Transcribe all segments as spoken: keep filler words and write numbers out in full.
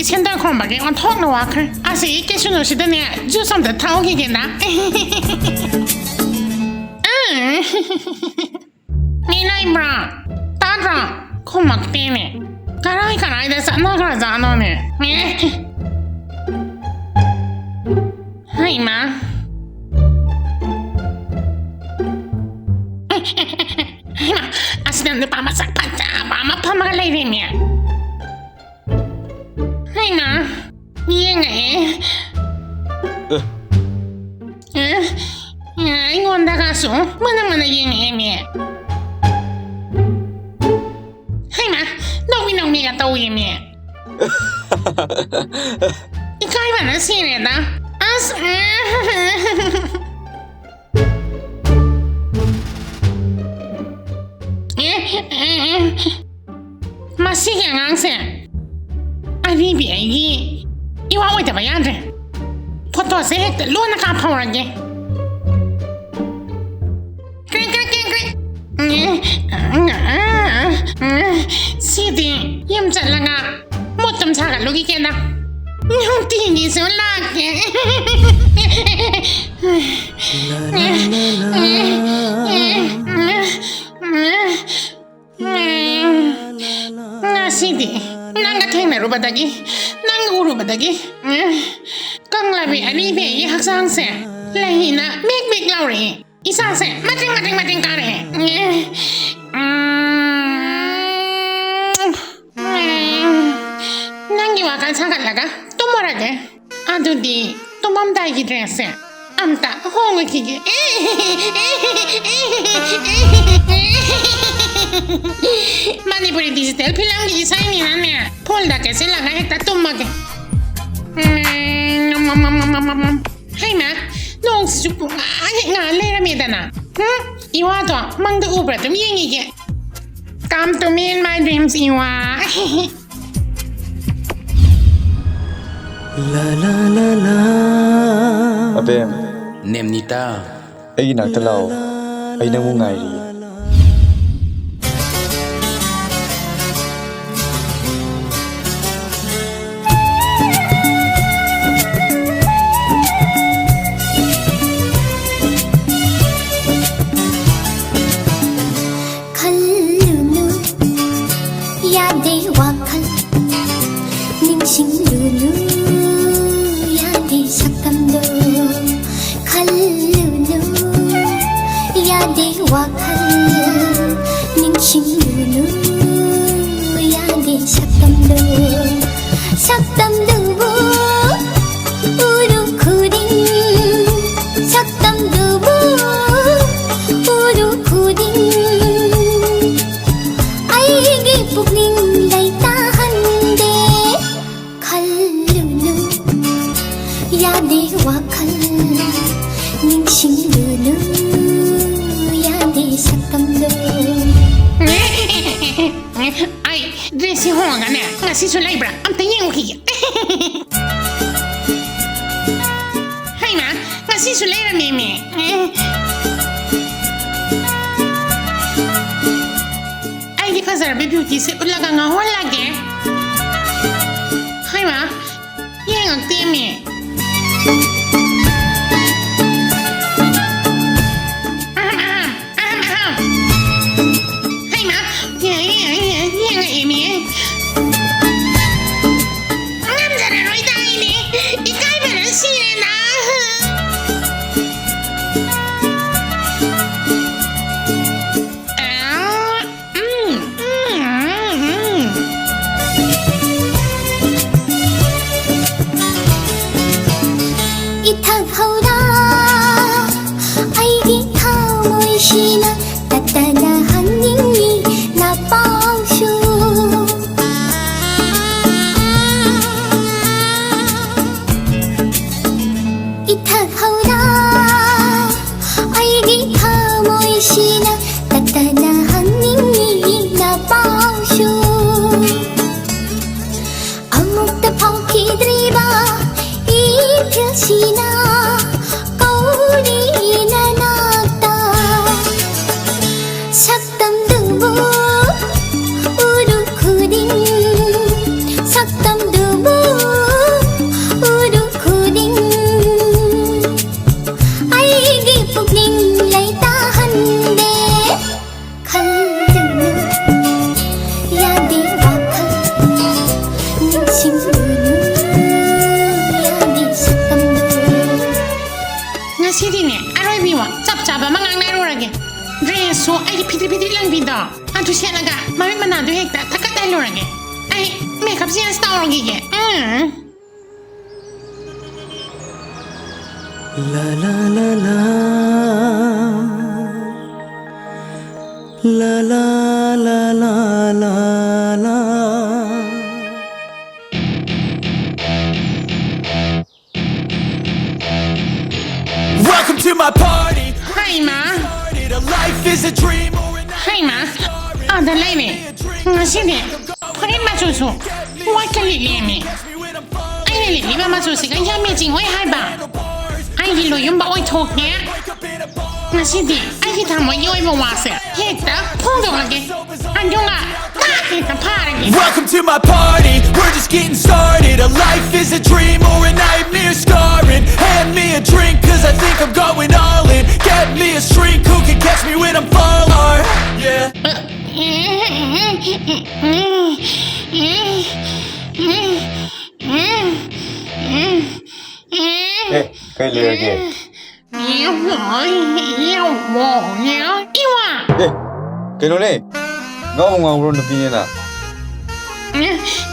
ꯏꯁꯦꯟꯗꯔ ꯈꯣꯝꯕꯒꯤ ꯑꯣꯟꯊꯣꯛꯅ ꯋꯥꯈ꯭ꯔꯦ꯫ ꯑꯁꯤ ꯀꯩꯁꯨꯅꯨꯁꯤꯗꯅꯦ ꯖꯨꯁ ꯑꯝꯇ ꯊꯛꯎꯈꯤꯒꯦꯅ꯫ ꯃꯤ ꯂꯩꯕ꯭ꯔꯥ? ꯇꯥꯗ꯭ꯔꯣ? ꯈꯨꯝꯃꯛꯇꯦꯅꯦ꯫ ꯀꯔꯥꯏ ꯀꯔꯥꯏꯗ ꯆꯠꯅꯈ꯭ꯔꯖꯥꯠꯅꯣꯅꯦ? ꯍꯩꯃꯥ꯫ ꯍꯩꯃꯥ, ꯑꯁꯤꯗ ꯅꯨꯄꯥ ꯃꯁꯛ ꯐꯖꯕ ꯑꯃ ꯐꯝꯃꯒ ꯂꯩꯔꯦꯅꯦ꯫ ꯍꯩꯃꯥ, ꯌꯦꯡꯉꯛꯑꯦ꯫ ꯑꯦ꯫ ꯑꯦ, ꯑꯦ, ꯑꯩꯉꯣꯟꯗꯒꯁꯨ ꯃꯨꯟꯅ ꯃꯨꯟꯅ ꯌꯦꯡꯉꯛꯑꯦꯅꯦ꯫ ꯍꯩꯃꯥ, ꯅꯣꯛꯃꯤ ꯅꯣꯛꯃꯤꯒ ꯇꯧꯋꯦꯃꯦ꯫ ꯏꯀꯥꯏꯕꯅ ꯁꯤꯔꯦꯗ꯫ ꯑꯁ, ꯎꯝ꯫ ꯑꯦ, ꯑꯦ, ꯑꯦ꯫ ꯃꯁꯤꯒꯤ ꯑꯉꯥꯡꯁꯦ ꯑꯔꯤꯕꯤ ꯑꯩꯒꯤ ꯏꯋꯥ ꯑꯣꯏꯗꯕ ꯌꯥꯗ꯭ꯔꯦ꯫ ꯐꯣꯇꯣꯁꯦ ꯍꯦꯛꯇ ꯂꯣꯟꯅ ꯀꯥꯞꯍꯧꯔꯒꯦ꯫ ꯀ꯭ꯔꯤꯡ, ꯀ꯭ꯔꯤꯡ, ꯀ꯭ꯔꯤꯡ, ꯀ꯭ꯔꯤꯡ꯫ ꯁꯤꯗꯤ ꯌꯨꯝ ꯆꯠꯂꯒ ꯃꯣꯠ ꯆꯨꯝ ꯁꯥꯒꯠꯂꯨꯈꯤꯒꯦꯗ꯫ ꯅꯨꯡꯇꯤꯒꯤꯁꯨ ꯂꯥꯛꯀꯦ꯫ ꯉꯁꯤꯗꯤ ꯅꯪꯒ ꯊꯦꯡꯅꯔꯨꯕꯗꯒꯤ, ꯅꯪꯒ ꯎꯔꯨꯕꯗꯒꯤ, ꯀꯪꯂꯕꯤ ꯑꯔꯤꯕꯤ ꯑꯩꯒꯤ ꯍꯛꯆꯥꯡꯁꯦ ꯂꯩꯅ ꯃꯤꯛ ꯃꯤꯛ ꯂꯥꯎꯔꯛꯏ꯫ ꯏꯁꯥꯁꯦ ꯃꯇ꯭ꯔꯤꯡ ꯃꯇ꯭ꯔꯤꯡ ꯃꯇ꯭ꯔꯤꯡ ꯀꯥꯔꯛꯑꯦ꯫ ꯎꯝ, ꯎꯝ, ꯅꯪꯒꯤ ꯋꯥꯈꯜ ꯁꯥꯒꯠꯂꯒ ꯇꯨꯝꯃꯨꯔꯒꯦ꯫ ꯑꯗꯨꯗꯤ ꯇꯨꯝꯃꯝꯗꯥꯏꯒꯤ ꯗ꯭ꯔꯦꯁꯁꯦ ꯑꯝꯇ ꯍꯣꯡꯉꯨꯈꯤꯒꯦ꯫ ꯃꯅꯤꯄꯨꯔꯤ ꯗꯤꯖꯤꯇꯦꯜ ꯐꯤꯂꯝꯒꯤ ꯏꯁꯩꯅꯤꯅꯅꯦ, ꯐꯨꯜꯗ ꯀꯦꯠꯁꯤꯜꯂꯒ ꯍꯦꯛꯇ ꯇꯨꯝꯃꯒꯦ꯫ ꯎꯝ, ꯍꯩꯃꯥ, ꯅꯣꯡꯁꯤꯁꯨ ꯄꯨꯡꯉꯥ ꯍꯦꯛ ꯉꯥ ꯂꯩꯔꯝꯃꯦꯗꯅ꯫ ꯍꯨꯝ, ꯏꯋꯥꯗꯣ ꯃꯪꯗ ꯎꯕ꯭ꯔꯥ ꯑꯗꯨꯝ ꯌꯦꯡꯉꯤꯒꯦ꯫ Come to me in my dreams, ꯏꯋꯥ꯫ ꯑꯕꯦꯝ꯫ ꯅꯦꯝꯅꯤꯇꯥ꯫ ꯑꯩꯒꯤ ꯅꯥꯛꯇ ꯂꯥꯛꯑꯣ꯫ ꯑꯩ ꯅꯪꯕꯨ ꯉꯥꯏꯔꯤꯌꯦ꯫ ꯅꯤꯡꯁꯤꯡꯂꯨꯅꯨ, ꯌꯥꯗꯦ ꯁꯛꯇꯝꯗꯣ꯫ ꯈꯜꯂꯨꯅꯨ, ꯌꯥꯗꯦ ꯋꯥꯈꯜ꯫ ꯅꯤꯡꯁꯤꯡꯂꯨꯅꯨ, ꯌꯥꯗꯦ ꯁꯛꯇꯝꯗꯣ꯫ ꯁꯛꯇꯝꯗꯨꯕꯨ ꯎꯔꯨ ꯈꯨꯗꯤꯡ, ꯁꯛꯇꯝꯗꯨꯕꯨ ꯎꯔꯨ ꯈꯨꯗꯤꯡ꯫ ꯑꯩꯒꯤ ꯄꯨꯛꯅꯤꯡ ꯂꯩꯇꯥꯍꯟꯗꯦ꯫ ꯈꯜꯂꯨꯅꯨ, ꯌꯥꯗꯦ ꯋꯥꯈꯜ꯫ ꯅꯤꯡꯁꯤꯡꯂꯨꯅꯨ, ꯌꯥꯗꯦ ꯁꯛꯇꯝꯗꯣ꯫ ꯑꯩ ꯗ꯭ꯔꯦꯁꯁꯤ ꯍꯣꯡꯉꯒꯅꯦ, ꯉꯁꯤꯁꯨ ꯂꯩꯕ꯭ꯔꯥ ꯑꯝꯇ ꯌꯦꯡꯉꯨꯈꯤꯒꯦ꯫ ꯍꯩꯃꯥ, ꯉꯁꯤꯁꯨ ꯂꯩꯔꯝꯃꯦꯃꯤ꯫ ꯑꯩꯒꯤ ꯐꯖꯔꯕꯤ ꯕ꯭ꯌꯨꯇꯤꯁꯦ ꯎꯠꯂꯒ ꯉꯥꯎꯍꯜꯂꯒꯦ꯫ ꯍꯩꯃꯥ, ꯌꯦꯡꯉꯛꯇꯦꯃꯤ꯫ ꯑꯍꯝ, ꯑꯍꯝ, ꯑꯍꯝ, ꯑꯍꯝ꯫ ꯍꯩꯃꯥ, ꯌꯦꯡ-, ꯌꯦꯡ-, ꯌꯦꯡ-, ꯌꯦꯡꯉꯛꯑꯦꯃꯤ꯫ ꯉꯝꯖꯔꯔꯣꯏꯗ ꯑꯩꯗꯤ꯫ ꯏꯀꯥꯏꯕꯅ ꯁꯤꯔꯦꯗ꯫ ꯑꯥ, ꯎꯝ, ꯎꯝ, ꯎꯝ, ꯎꯝ꯫ ꯏꯊꯛ ꯍꯧꯔ ꯑꯩꯒꯤ ꯊꯃꯣꯏꯁꯤꯅ ꯇꯠꯇꯅ ꯍꯪꯅꯤꯡꯉꯤ ꯅꯄꯥꯎꯁꯨ꯫ ꯏꯊꯛ ꯍꯧꯔ ꯑꯩꯒꯤ ꯊꯃꯣꯏꯁꯤꯅ ꯇꯠꯇꯅ ꯍꯪꯅꯤꯡꯉꯤ ꯅꯄꯥꯎꯁꯨ꯫ ꯑꯃꯨꯛꯇ ꯐꯥꯎꯈꯤꯗ꯭ꯔꯤꯕ ꯏꯊꯤꯜꯁꯤꯅ ꯀꯧꯔꯤ ꯅꯅꯥꯛꯇ꯫ ꯁꯛꯇꯝꯗꯨꯕꯨ ꯎꯔꯨ ꯈꯨꯗꯤꯡ, ꯁꯛꯇꯝꯗꯨꯕꯨ ꯎꯔꯨ ꯈꯨꯗꯤꯡ꯫ ꯑꯩꯒꯤ ꯄꯨꯛꯅꯤꯡ ꯂꯩꯇꯥꯍꯟꯗꯦ꯫ ꯈꯜꯂꯨꯅꯨ, ꯌꯥꯗꯦ ꯋꯥꯈꯜ꯫ ꯅꯤꯡꯁꯤꯡꯂꯨꯅꯨ, ꯑꯐꯕ ꯑꯃ ꯉꯥꯡꯅꯔꯨꯔꯒꯦ꯫ ꯗ꯭ꯔꯦꯁꯁꯨ ꯑꯩꯒꯤ ꯐꯤꯗ꯭ꯔꯤ ꯐꯤꯗ꯭ꯔꯤ ꯂꯪꯕꯤꯗꯣ ꯑꯗꯨ ꯁꯦꯠꯂꯒ ꯃꯃꯤꯠ ꯃꯅꯥꯗꯣ ꯍꯦꯛꯇ ꯊꯛꯀꯠꯍꯜꯂꯨꯔꯒꯦ꯫ ꯑꯩ makeup change ꯇꯧꯔꯨꯈꯤꯒꯦ꯫ Um. La la la la. La la la la la la. Welcome to my party. ꯍꯥꯏꯃ꯫ A life is a dream or an ꯍꯥꯏꯃ꯫ ꯑꯥꯗ ꯂꯩꯔꯦ꯫ ꯉꯁꯤꯗꯤ ꯐꯨꯔꯤꯠ ꯃꯆꯨꯁꯨ ꯋꯥꯏꯠꯀ ꯂꯤꯠꯂꯦꯃꯤ꯫ ꯑꯩꯅ ꯂꯤꯠꯂꯤꯕ ꯃꯆꯨꯁꯤꯒ ꯌꯥꯝ ꯃꯦꯆꯤꯡ ꯑꯣꯏ ꯍꯥꯏꯕ꯫ ꯑꯩꯒꯤ ꯂꯣꯌꯨꯝꯕ ꯑꯣꯏꯊꯣꯛꯀꯦ꯫ ꯉꯁꯤꯗꯤ ꯑꯩꯒꯤ ꯊꯃꯣꯏꯒꯤ ꯑꯣꯏꯕ ꯋꯥꯁꯦ ꯍꯦꯛꯇ ꯐꯣꯡꯗꯣꯛꯂꯒꯦ꯫ ꯑꯗꯨꯒ ꯃꯥ ꯍꯦꯛꯇ ꯐꯥꯔꯒꯦ꯫ Welcome to my party. We're just getting started. A life is a dream or a nightmare scarring. Hand me a drink, cause I think I'm going all in. Get me a shrink who can catch me when I'm falling. Yeah. ꯑꯦ, ꯀꯩ ꯂꯩꯔꯒꯦ? ꯏꯋꯥ꯫ ꯑꯦ, ꯀꯩꯅꯣꯅꯦ? ꯉꯥꯎꯕ ꯉꯥꯎꯕ꯭ꯔꯣ ꯅꯨꯄꯤꯅꯦꯅ?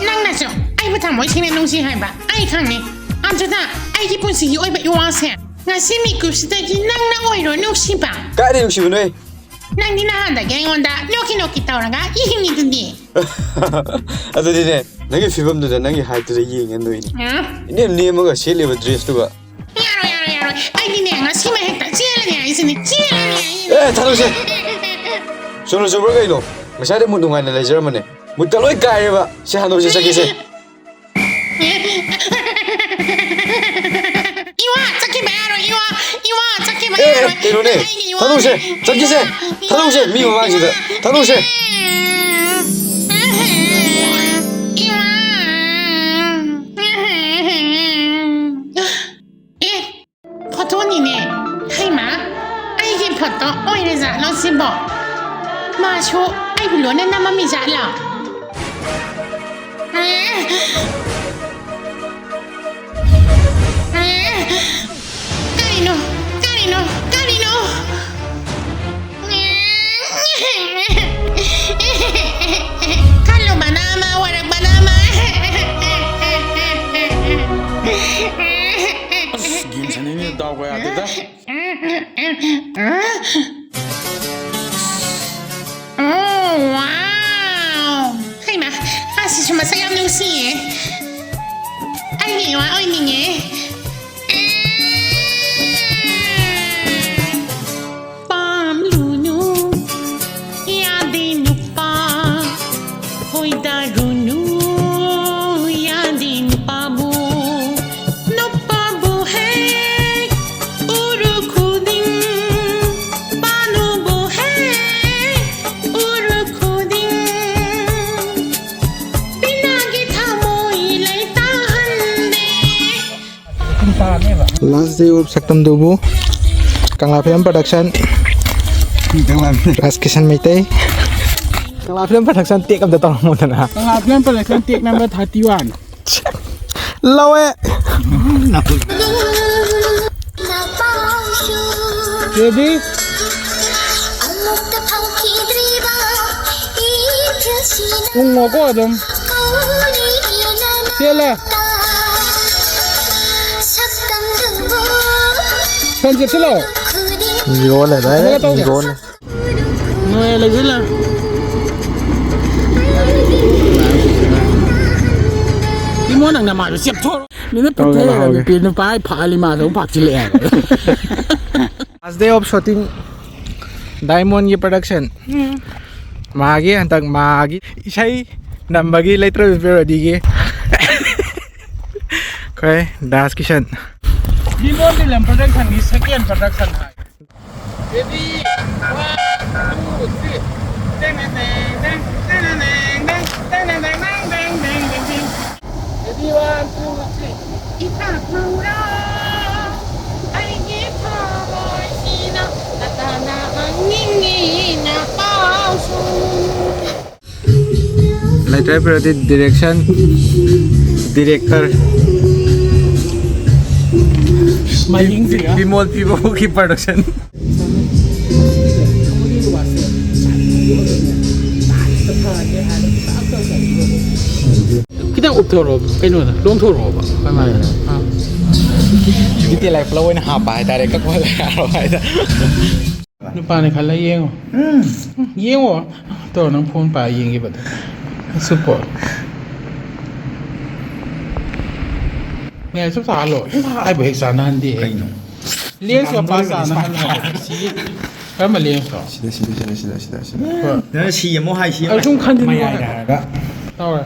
ꯅꯪꯅꯁꯨ ꯑꯩꯕꯨ ꯊꯃꯣꯏ ꯁꯦꯡꯅ ꯅꯨꯡꯁꯤ ꯍꯥꯏꯕ ꯑꯩ ꯈꯪꯉꯤ꯫ ꯑꯗꯨꯅ ꯑꯩꯒꯤ ꯄꯨꯟꯁꯤꯒꯤ ꯑꯣꯏꯕ ꯏꯋꯥꯁꯦ ꯉꯁꯤ ꯃꯤꯀꯨꯞꯁꯤꯗꯒꯤ ꯅꯪꯅ ꯑꯣꯏꯔꯣ ꯅꯨꯡꯁꯤꯕ꯫ ꯀꯥꯏꯗꯩ ꯅꯨꯡꯁꯤꯕꯅꯣꯍꯦ? ꯅꯪꯗꯤ ꯅꯍꯥꯟꯗꯒꯤ ꯑꯩꯉꯣꯟꯗ ꯅꯣꯛꯀꯤ ꯅꯣꯛꯀꯤ ꯇꯧꯔꯒ ꯌꯦꯡꯉꯤꯗꯨꯗꯤ꯫ ꯑꯗꯨꯗꯤꯅꯦ, ꯅꯪꯒꯤ ꯐꯤꯕꯝꯗꯨꯗ ꯅꯪꯒꯤ ꯍꯥꯏꯠꯇꯨꯗ ꯌꯦꯡꯉ ꯅꯣꯏꯅꯦ꯫ ꯑ? ꯏꯅꯦꯝ ꯅꯦꯝꯃꯒ ꯁꯦꯠꯂꯤꯕ ꯗ꯭ꯔꯦꯁꯇꯨꯒ꯫ ꯌꯥꯔꯣꯏ, ꯌꯥꯔꯣꯏ, ꯌꯥꯔꯣꯏ꯫ ꯑꯩꯗꯤꯅꯦ, ꯉꯁꯤꯃꯛ ꯍꯦꯛꯇ ꯆꯦꯜꯂꯅꯤ ꯍꯥꯏꯁꯤꯅꯦ, ꯆꯦꯜꯂꯅꯤ ꯍꯥꯏꯁꯤꯅꯦ꯫ ꯑꯦ, ꯊꯥꯗꯣꯛꯁꯦ꯫ ꯆꯨꯝꯅ ꯆꯨꯝꯕ꯭ꯔꯥ ꯀꯩꯅꯣ? ꯉꯁꯥꯏꯗ ꯃꯨꯠ ꯅꯨꯡꯉꯥꯏꯅ ꯂꯩꯖꯔꯝꯕꯅꯦ꯫ ꯃꯨꯠꯀ ꯂꯣꯏ ꯀꯥꯏꯔꯦꯕ꯫ ꯁꯤ ꯍꯟꯗꯣꯛꯁꯦ, ꯆꯠꯈꯤꯁꯦ꯫ ꯏꯋꯥ, ꯆꯠꯈꯤꯕ ꯌꯥꯔꯣꯏ, ꯏꯋꯥ, ꯏꯋꯥ, ꯆꯠꯈꯤꯕ ꯑꯦ, ꯑꯦ, ꯌꯥꯔꯣꯏ꯫ ꯀꯩꯅꯣꯅꯦ? ꯑꯩꯒꯤ ꯏꯋꯥ꯫ ꯊꯥꯗꯣꯛꯁꯦ, ꯆꯠꯈꯤꯁꯦ꯫ ꯊꯥꯗꯣꯛꯁꯦ, ꯃꯤ ꯃꯃꯥꯡꯁꯤꯗ꯫ ꯊꯥꯗꯣꯛꯁꯦ꯫ ꯏꯋꯥ꯫ ꯑꯦ, ꯐꯣꯇꯣꯅꯤꯅꯦ꯫ ꯍꯩꯃꯥ, ꯑꯩꯒꯤ ꯐꯣꯇꯣ ꯑꯣꯏꯔꯖꯥꯠꯂꯣ ꯁꯤꯕꯣ? ꯃꯥꯁꯨ ꯑꯩꯕꯨ ꯂꯣꯏꯅ ꯅꯝꯃꯝꯃꯤ ꯖꯥꯠꯂꯣ? ꯀꯔꯤꯅꯣ? ꯀꯔꯤꯅꯣ? ꯀꯔꯤꯅꯣ? ꯑꯁ, ꯒꯦꯝ ꯁꯥꯟꯅꯩꯅꯦ, ꯗꯥꯎꯒ ꯌꯥꯗꯦꯗ꯫ Oh, wow! ꯍꯩꯃꯥ, ꯑꯁꯤꯁꯨ ꯃꯁꯛ ꯌꯥꯝ ꯅꯨꯡꯁꯤꯌꯦ꯫ ꯑꯩꯒꯤ ꯏꯋꯥ ꯑꯣꯏꯅꯤꯡꯉꯦ꯫ ꯄꯥꯝꯂꯨꯅꯨ, ꯌꯥꯗꯦ ꯅꯨꯄꯥ, ꯈꯣꯏꯗꯥꯔꯨꯅꯨ, ꯌꯥꯗꯦ ꯅꯨꯄꯥꯕꯨ꯫ ꯅꯨꯄꯥꯕꯨ ꯍꯦꯛ ꯎꯔꯨ ꯈꯨꯗꯤꯡ, ꯄꯥꯅꯨꯕꯨ ꯍꯦꯛ ꯎꯔꯨ ꯈꯨꯗꯤꯡ, ꯄꯤꯅꯥꯒꯤ ꯊꯃꯣꯏ ꯂꯩꯇꯥꯍꯟꯗꯦ꯫ Last day of ꯁꯛꯇꯝꯗꯨꯕꯨ꯫ Kangla film production꯫ Kangla film. Raj Kishan Meitei. Kangla film production take ꯑꯝꯇ ꯇꯧꯔꯝꯃꯣꯗꯅ꯫ Kangla film production take number thirty one꯫ ꯂꯧꯋꯦ꯫ Ready? ꯎꯪꯉꯣꯀꯣ ꯑꯗꯨꯝ꯫ ꯆꯦꯜꯂꯦ꯫ ꯐꯣꯟ ꯆꯦꯞꯁꯤꯜꯂꯣ꯫ ꯌꯣꯜꯂꯦ, ꯚꯥꯏ, ꯌꯣꯜꯂꯦ꯫ ꯅꯣꯏ ꯂꯩꯁꯤꯜꯂꯦ꯫ ꯏꯃꯣ, ꯅꯪ ꯅꯃꯥꯏꯗꯣ ꯆꯦꯞꯊꯣꯛꯑꯣ꯫ ꯃꯤꯅ ꯇꯧꯗꯅ ꯄꯤꯊꯔꯒ ꯍꯧꯔꯦ꯫ ꯅꯨꯄꯤ, ꯅꯨꯄꯥ ꯑꯩ ꯐꯥꯛꯑ ꯃꯥꯗꯣ ꯑꯃꯨꯛ ꯐꯥꯛꯆꯤꯜꯂꯛꯑꯦ꯫ Last day of shooting, Diamond ꯒꯤ production꯫ ꯎꯝ꯫ ꯃꯥꯒꯤ ꯍꯟꯗꯛ ꯃꯥꯒꯤ ꯏꯁꯩ ꯅꯝꯕꯒꯤ ꯂꯩꯇ꯭ꯔꯕꯤ parody ꯒꯤ꯫ ꯑꯩꯈꯣꯏ Das Kisan. Diamond film production ꯒꯤ second production ꯍꯥꯏ꯫ Ready, one, two, three. Ready, one, two, three. ꯏꯊꯛ ꯃꯧꯔꯥ, ꯑꯩꯒꯤ ꯊꯃꯣꯏꯁꯤꯅ ꯅꯇꯥꯅ ꯍꯪꯅꯤꯡꯉꯤ ꯅꯄꯥꯎꯁꯨ꯫ ꯂꯩꯇ꯭ꯔꯦ ꯄꯤꯔꯗꯤ direction, director꯫ ꯃꯍꯤꯡꯁꯤꯒ꯫ ꯕꯤꯃꯣꯜ ꯄꯤꯕꯒꯤ production꯫ ꯈꯤꯇꯪ ꯊꯣꯔꯛꯑꯣ, ꯀꯩꯅꯣꯗ ꯂꯣꯡꯊꯣꯔꯛꯑꯣꯕ꯫ ꯀꯃꯥꯏꯅ? ꯑꯥ꯫ ꯗꯤꯇꯦꯜ ꯂꯥꯏꯐ ꯄꯨꯂꯞ ꯑꯣꯏꯅ ꯍꯥꯞꯄ ꯍꯥꯏꯇꯥꯔꯦ, ꯀꯛꯄ ꯌꯥꯔꯕ ꯍꯥꯏꯇꯥꯔꯦ꯫ ꯅꯨꯄꯥꯅꯤ ꯈꯜꯂ ꯌꯦꯡꯉꯣ꯫ ꯌꯦꯡꯉꯣ꯫ ꯇꯧꯔꯣ, ꯅꯪ ꯐꯣꯟ ꯄꯥꯏ ꯌꯦꯡꯈꯤꯕꯗꯣ꯫ ꯁꯨꯄꯣ꯫ ꯉꯥꯏ ꯁꯨꯝ ꯁꯥꯍꯜꯂꯣ꯫ ꯏꯃꯥ ꯍꯥꯏꯕ ꯍꯦꯛ ꯆꯥꯟꯅꯍꯟꯗꯦ꯫ ꯀꯩꯅꯣ? ꯂꯦꯟꯁ ꯃꯄꯥ ꯆꯥꯟꯅꯍꯜꯂꯣ꯫ ꯁꯤ ꯀꯔꯝꯕ ꯂꯦꯟꯁꯅꯣ? ꯁꯤꯗ, ꯁꯤꯗ, ꯁꯤꯗ, ꯁꯤꯗ, ꯁꯤꯗ, ꯁꯤꯗ꯫ ꯍꯣꯏ꯫ ꯅꯪ ꯁꯤ ꯑꯃꯨꯛ ꯍꯥꯏ, ꯁꯤ ꯑꯩ ꯁꯨꯝ ꯈꯟꯖꯤꯟꯕ ꯃꯌꯥꯏꯗ ꯍꯥꯏꯔꯒ꯫ ꯇꯧꯔꯦ꯫